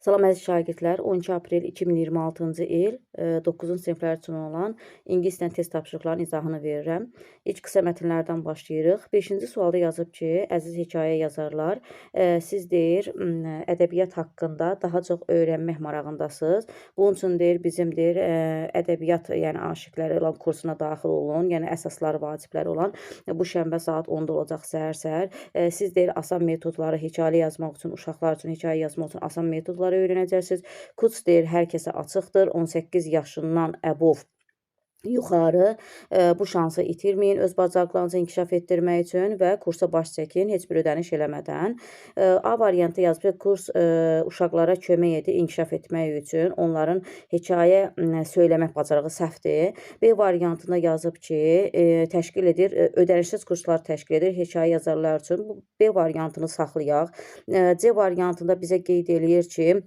Salam əziz şagirdlər, 12 aprel 2026-cı il 9-cu siniflər üçün olan ingilis dilinin test tapşırıqlarının izahını verirəm. İlk qısa mətnlərdən başlayırıq. 5-ci sualda yazıb ki, əziz hekayə yazarlar, siz deyir, ədəbiyyat haqqında daha çox öyrənmək marağındasınız. Bunun üçün deyir, bizim deyir, ədəbiyyat, yəni aşiqləri olan kursuna daxil olun, yəni əsasları, vacibləri olan bu şənbə saat 10-da olacaq səhər-səhər. Siz deyir, asan metodları hekayə yazmaq üçün, uşaqlar üçün hekayə yazmaq üçün asan metodları öyrənəcəksiniz. Kurs deyir, hər kəsə açıqdır. 18 yaşından above yuxarı, bu şansı itirməyin öz bacarıqlarınızı inkişaf etdirmək üçün və kursa baş çəkin heç bir ödəniş eləmədən. A variantı yazıb ki, kurs uşaqlara kömək edir inkişaf etmək üçün, onların hekayə söyləmək bacarığı səhvdir. B variantında yazıb ki, təşkil edir, ödənişsiz kurslar təşkil edir hekayə yazarlar üçün. Bu B variantını saxlayaq. C variantında bizə qeyd eləyir ki,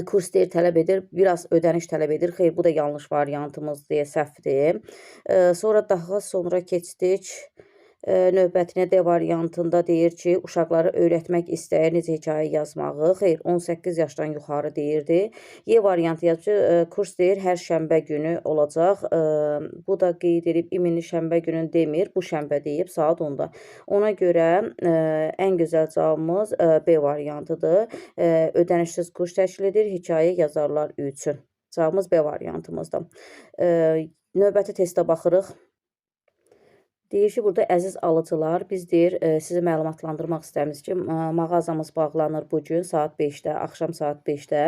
kurs deyir, tələb edir, biraz ödəniş tələb edir. Xeyr, bu da yanlış variantımız deyə səhvdir. Sonra daha sonra keçdik. Növbətinə D variantında deyir ki, uşaqlara öyrətmək istəyir necə hekayə yazmağı. Xeyr, 18 yaşdan yuxarı deyirdi. Y variantı yazıb ki, kurs deyir, hər şənbə günü olacaq. Bu da qeyd edib, iminli şənbə günü demir, bu şənbə deyib saat 10-da. Ona görə ən gözəl cavabımız B variantıdır. Ödənişsiz kurs təşkil edir hekayə yazarlar üçün. Cavabımız B variantımızdır. Növbəti testə baxırıq. Deyir ki, burada əziz alıcılar, biz deyir, sizi məlumatlandırmaq istəmirik ki, mağazamız bağlanır bu gün saat 5-də, axşam saat 5-də.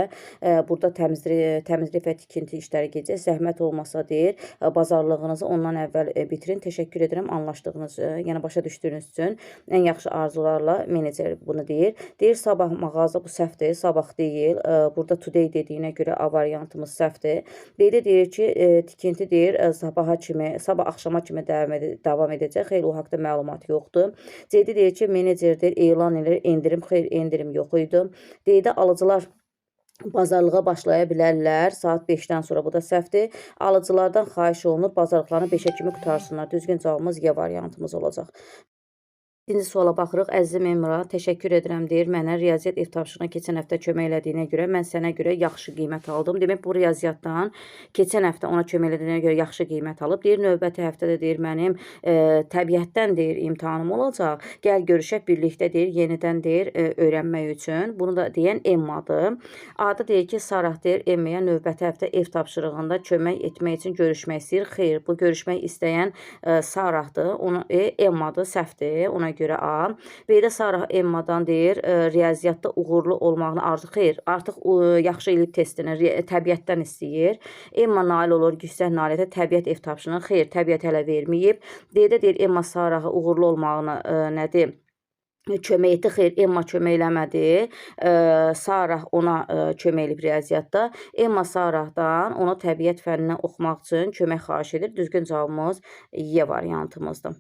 Burada təmizlik və tikinti işləri gedəcək. Zəhmət olmasa deyir, bazarlığınızı ondan əvvəl bitirin. Təşəkkür edirəm anlaşdığınız, yəni başa düşdüyünüz üçün. Ən yaxşı arzularla menecer bunu deyir. Deyir, sabah mağaza, bu səhvdir, sabah deyil. Burada today dediyinə görə A variantımız səhvdir. B-də deyir ki, tikinti deyir, sabaha kimi, sabah axşama kimi davam edəcək. Xeyr, o haqda məlumat yoxdur. C-də deyir ki, menecer deyir, elan edir, endirim, xeyr, endirim yox idi. D-də alıcılar bazarlığa başlaya bilərlər. Saat 5-dən sonra, bu da səhvdir. Alıcılardan xahiş olunur, bazarlıqlarını 5-ə kimi qutarsınlar. Düzgün cavabımız Y variantımız olacaq. İkinci suala baxırıq. Əzizim Emra, təşəkkür edirəm deyir. Mənə riyaziyyat ev tapşırığına keçən həftə kömək elədiyinə görə mən sənə görə yaxşı qiymət aldım. Demək, bu riyaziyyatdan keçən həftə ona kömək elədiyinə görə yaxşı qiymət alıb. Deyir, növbəti həftədə deyir, mənim təbiətdən deyir, imtahanım olacaq. Gəl görüşək birlikdə deyir, yenidən deyir, öyrənmək üçün. Bunu da deyən Emmadır. A-da deyir ki, Sarah deyir, Emmaya növbəti həftə ev tapşırığında kömək etmək üçün görüşmək istəyir. Xeyr, bu görüşmək istəyən Sarahdır. Ona, Emmadır, səhvdir. Ona görə A. B-də Sarah Emmadan deyir, riyaziyyatda uğurlu olmağını arzu. Xeyr, artıq yaxşı eləyib testini, təbiətdən istəyir. Emma nail olur yüksək nailiyyətə təbiət ev tapşırığına. Xeyr, təbiət hələ verməyib. D-də deyir, Emma Sarahı uğurlu olmağını nədir? Kömək etdi. Xeyr, Emma kömək eləmədi. Sarah ona kömək eləyib riyaziyyatda. Emma Sarahdan ona təbiət fənnini oxumaq üçün kömək xahiş edir. Düzgün cavabımız Y variantımızdır.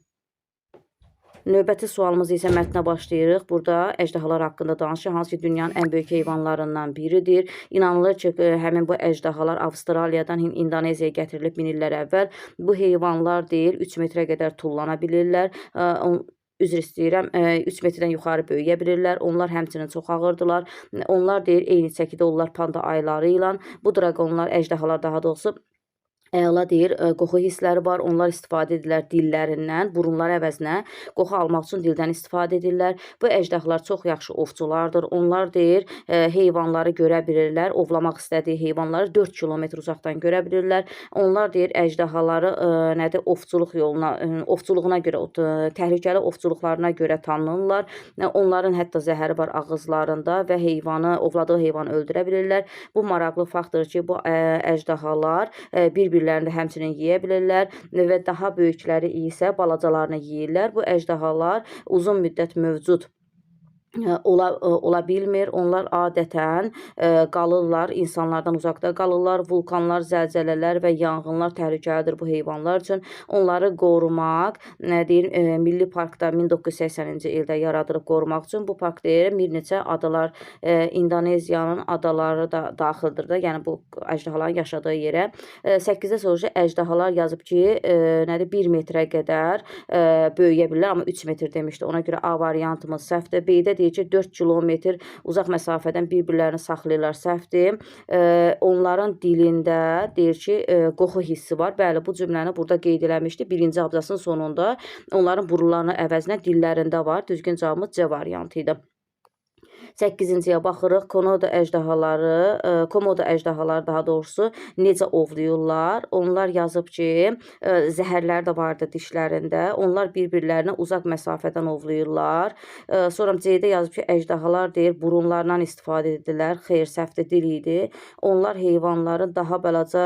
Növbəti sualımız isə mətnə başlayırıq. Burada əjdahalar haqqında danışır. Hansı ki, dünyanın ən böyük heyvanlarından biridir. İnanılır ki, həmin bu əjdahalar Avstraliyadan İndoneziyaya gətirilib min illər əvvəl. Bu heyvanlar deyil, 3 metrə qədər tullana bilirlər. Üzr istəyirəm, 3 metrdən yuxarı böyüyə bilirlər. Onlar həmçinin çox ağırdılar. Onlar deyir, eyni çəkidə olurlar panda ayıları ilə. Bu draqonlar, əjdahalar daha doğrusu, əla deyir, qoxu hissləri var. Onlar istifadə edirlər dillərindən, burunları əvəzinə qoxu almaq üçün dildən istifadə edirlər. Bu əjdahalar çox yaxşı ovçulardır. Onlar deyir, heyvanları görə bilirlər. Ovlamaq istədiyi heyvanları 4 kilometr uzaqdan görə bilirlər. Onlar deyir, əjdahaları nədir, ovçuluq yoluna, ovçuluğuna görə, təhlükəli ovçuluqlarına görə tanınırlar. Onların hətta zəhəri var ağızlarında və heyvanı, ovladığı heyvanı öldürə bilirlər. Bu maraqlı faktdır ki, bu əjdahalar bir-birlərini də həmçinin yeyə bilirlər və daha böyükləri isə balacalarını yeyirlər. Bu əjdahalar uzun müddət mövcud ola bilmir. Onlar adətən qalırlar, insanlardan uzaqda qalırlar. Vulkanlar, zəlzələlər və yanğınlar təhlükəlidir bu heyvanlar üçün. Onları qorumaq, deyir, Milli Parkda 1980-ci ildə yaradılıb qorumaq üçün. Bu park deyir, bir neçə adalar, İndoneziyanın adaları da daxildir də, yəni bu əjdahaların yaşadığı yerə. 8-də soruşur, əjdahalar yazıb ki, nədir, 1 metrə qədər böyüyə bilirlər, amma 3 metr demişdi. Ona görə A variantımız səhvdir. B-də deyir Deyir ki, 4 kilometr uzaq məsafədən bir-birlərini saxlayırlar. Səhvdir. Onların dilində deyir ki, qoxu hissi var. Bəli, bu cümləni burada qeyd eləmişdi. Birinci abzasın sonunda onların burunlarının əvəzinə dillərində var. Düzgün cavabımız C variantı idi. 8-ciyə baxırıq. Komodo əjdahaları daha doğrusu necə ovlayırlar? Onlar yazıb ki, zəhərlər də vardı dişlərində. Onlar bir-birlərinə uzaq məsafədən ovlayırlar. Sonra C-də yazıb ki, əjdahalar deyir, burunlarından istifadə edirlər. Xeyr, səhvdə dil idi. Onlar heyvanları daha balaca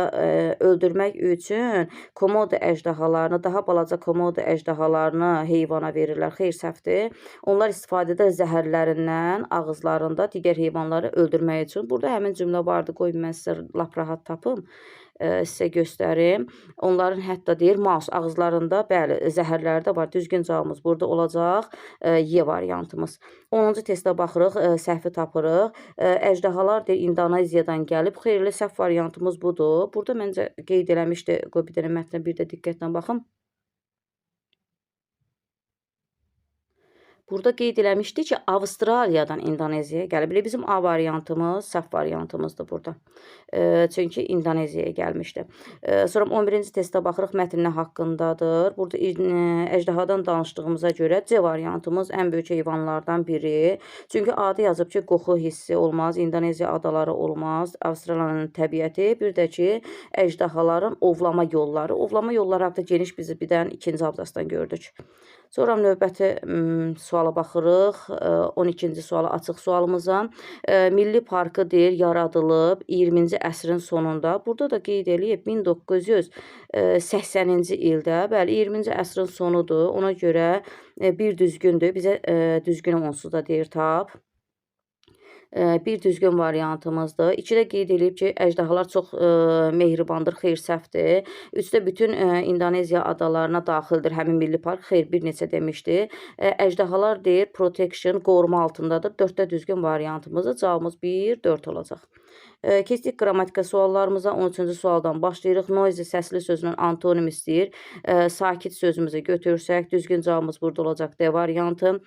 öldürmək üçün komodo əjdahalarını, daha balaca komodo əjdahalarını heyvana verirlər. Xeyr, səhvdir. Onlar istifadə edir zəhərlərindən, ağızlarında digər heyvanları öldürmək üçün. Burada həmin cümlə vardı. Qoyun mən sizə lap rahat tapım, sizə göstərim. Onların hətta deyir, mouse ağızlarında, bəli, zəhərləri də var. Düzgün cavabımız burada olacaq. Y variantımız. 10-cu testə baxırıq, səhvi tapırıq. Əjdahalar deyir, İndoneziyadan gəlib. Xeyirli səhv variantımız budur. Burada məncə qeyd eləmişdi. Qoy bir dənə mətnə bir də diqqətlə baxım. Burada qeyd eləmişdi ki, Avstraliyadan İndoneziyaya gəlib. Elə bizim A variantımız, səhv variantımızdır burada. Çünki İndoneziyaya gəlmişdi. Sonra 11-ci testə baxırıq, mətn nə haqqındadır. Burada əjdahadan danışdığımıza görə C variantımız ən böyük heyvanlardan biri. Çünki adı yazıb ki, qoxu hissi olmaz, İndoneziya adaları olmaz, Avstraliyanın təbiəti, bir də ki, əjdahaların ovlama yolları. Ovlama yolları haqqında geniş bizi bir dənə ikinci abzasdan gördük. Sonra növbəti suala baxırıq. 12-ci suala, açıq sualımıza. Milli parkı deyir, yaradılıb 20-ci əsrin sonunda. Burada da qeyd eləyib 1980-ci ildə. Bəli, 20-ci əsrin sonudur. Ona görə bir düzgündür. Bizə düzgünü onsuz da deyir, tap. Bir düzgün variantımızdır. 2-də qeyd eləyib ki, əjdahalar çox mehribandır, xeyr, səhvdir. 3-də bütün İndoneziya adalarına daxildir həmin milli park. Xeyr, bir neçə demişdi. Əjdahalar deyir, protection, qoruma altındadır. 4-də düzgün variantımızdır. Cavabımız 1, 4 olacaq. Keçdik qrammatika suallarımıza. 13-cü sualdan başlayırıq. Noisy səsli sözünün antonim istəyir. Sakit sözümüzü götürsək, düzgün cavabımız burada olacaq D variantı.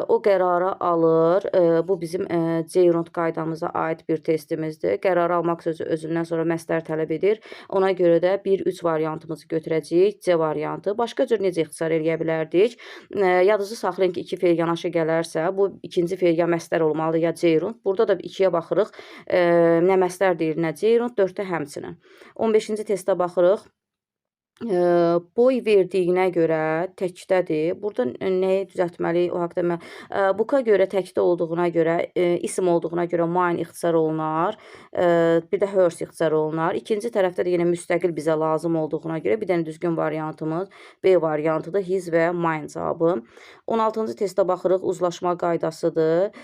O qərarı alır. Bu bizim Ceyrunt qaydamıza aid bir testimizdir. Qərarı almaq sözü özündən sonra məstər tələb edir. Ona görə də 1-3 variantımızı götürəcəyik. C variantı. Başqa cür necə ixtisar eləyə bilərdik? Yadınızda saxlayın ki, 2 feil yanaşı gələrsə, bu ikinci feil ya məstər olmalıdır, ya Ceyrunt. Burada da 2-yə baxırıq. Nə məstər deyil, nə Ceyrunt, 4-də həmçinin. 15-ci testə baxırıq. Boy verdiyinə görə təkdədir. Burada nəyi düzəltməliyik o haqda mən? Buka görə təkdə olduğuna görə, isim olduğuna görə mine ixtisar olunar. Bir də hers ixtisar olunar. İkinci tərəfdə də yenə müstəqil bizə lazım olduğuna görə bir dənə düzgün variantımız B variantıdır. His və mine cavabı. 16-cı testə baxırıq. Uzlaşma qaydasıdır.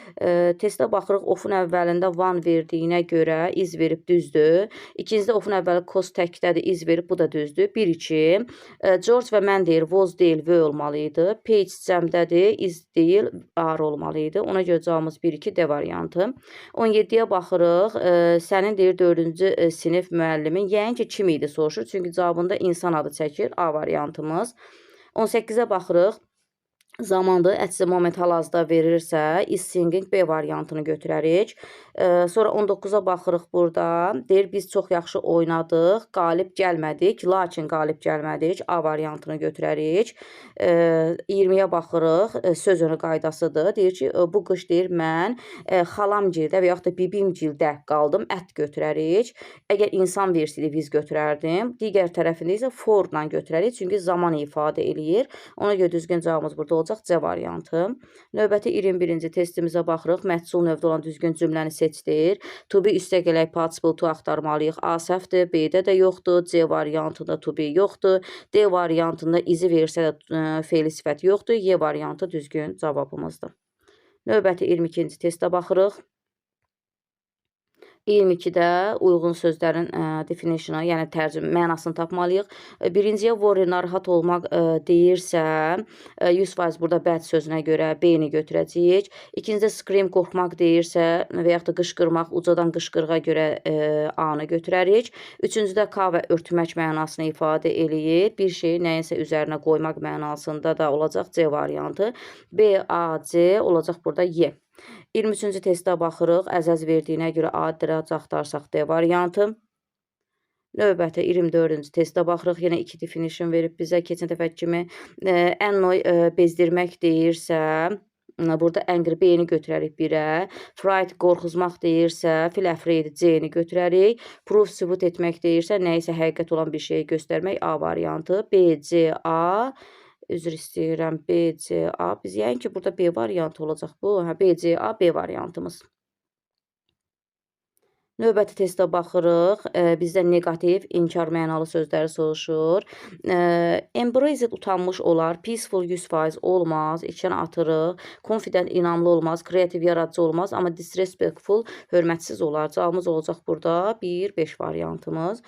Testə baxırıq. Ofun əvvəlində one verdiyinə görə iz verib düzdür. İkincidə ofun əvvəli cost təkdədir. İz verib bu da düzdür. 1-2. George və mən deyir, was deyil, V olmalı idi. Page cəmdədir, is deyil, are olmalı idi. Ona görə cavabımız 1-2 D variantı. 17-yə baxırıq. Sənin deyir, 4-cü sinif müəllimin. Yəni ki, kim idi soruşur. Çünki cavabında insan adı çəkir. A variantımız. 18-ə baxırıq. Zamandır, at the moment hal-hazırda verirsə, is singing B variantını götürərik. Sonra 19-a baxırıq burada. Deyir, biz çox yaxşı oynadıq, qalib gəlmədik, lakin qalib gəlmədik. A variantını götürərik. 20-yə baxırıq, söz önü qaydasıdır. Deyir ki, bu qış deyir, mən xalamgildə və yaxud da bibimgildə qaldım, ət götürərik. Əgər insan versiyada biz götürərdim. Digər tərəfində isə for-la götürərik, çünki zaman ifadə eləyir. Ona görə düzgün cavabımız burada olacaq C variantı. Növbəti 21-ci testimizə baxırıq. Məhsul növdə olan düzgün cümləni seçdir. To be üstə gələk participle to axtarmalıyıq. A səhvdir, B-də də yoxdur, C variantında to be yoxdur, D variantında izi versə də feili sifət yoxdur, Y variantı düzgün cavabımızdır. Növbəti 22-ci testə baxırıq. 22-də uyğun sözlərin definition-ı, yəni tərcümə mənasını tapmalıyıq. Birinciyə worry, narahat olmaq deyirsə, 100% burada bad sözünə görə B-ni götürəcəyik. İkincidə scream, qorxmaq deyirsə və yaxud da qışqırmaq, ucadan qışqırığa görə A-nı götürərik. Üçüncüdə K və örtmək mənasını ifadə eləyir. Bir şeyi nəyinsə üzərinə qoymaq mənasında da olacaq C variantı. B, A, C olacaq burada Y. 23-cü testə baxırıq. Əzəz verdiyinə görə A dərəcə axtarsaq D variantı. Növbəti 24-cü testə baxırıq. Yenə 2 definition verib bizə keçən dəfə kimi. Annoy bezdirmək deyirsə, burada angry B-ni götürərik 1-ə. Fright qorxuzmaq deyirsə, feel afraid C-ni götürərik. Proof sübut etmək deyirsə, nəyisə həqiqət olan bir şeyi göstərmək A variantı. B, C, A. Üzr istəyirəm. B, C, A. Biz yəqin ki, burada B variantı olacaq bu. Hə, B, C, A, B variantımız. Növbəti testə baxırıq. Bizdən neqativ, inkar mənalı sözləri soruşur. Embarrassed utanmış olar, peaceful 100% olmaz, 2-ni atırıq. Confident inamlı olmaz, creative yaradıcı olmaz, amma disrespectful hörmətsiz olar. Cavabımız olacaq burada 1, 5 variantımız.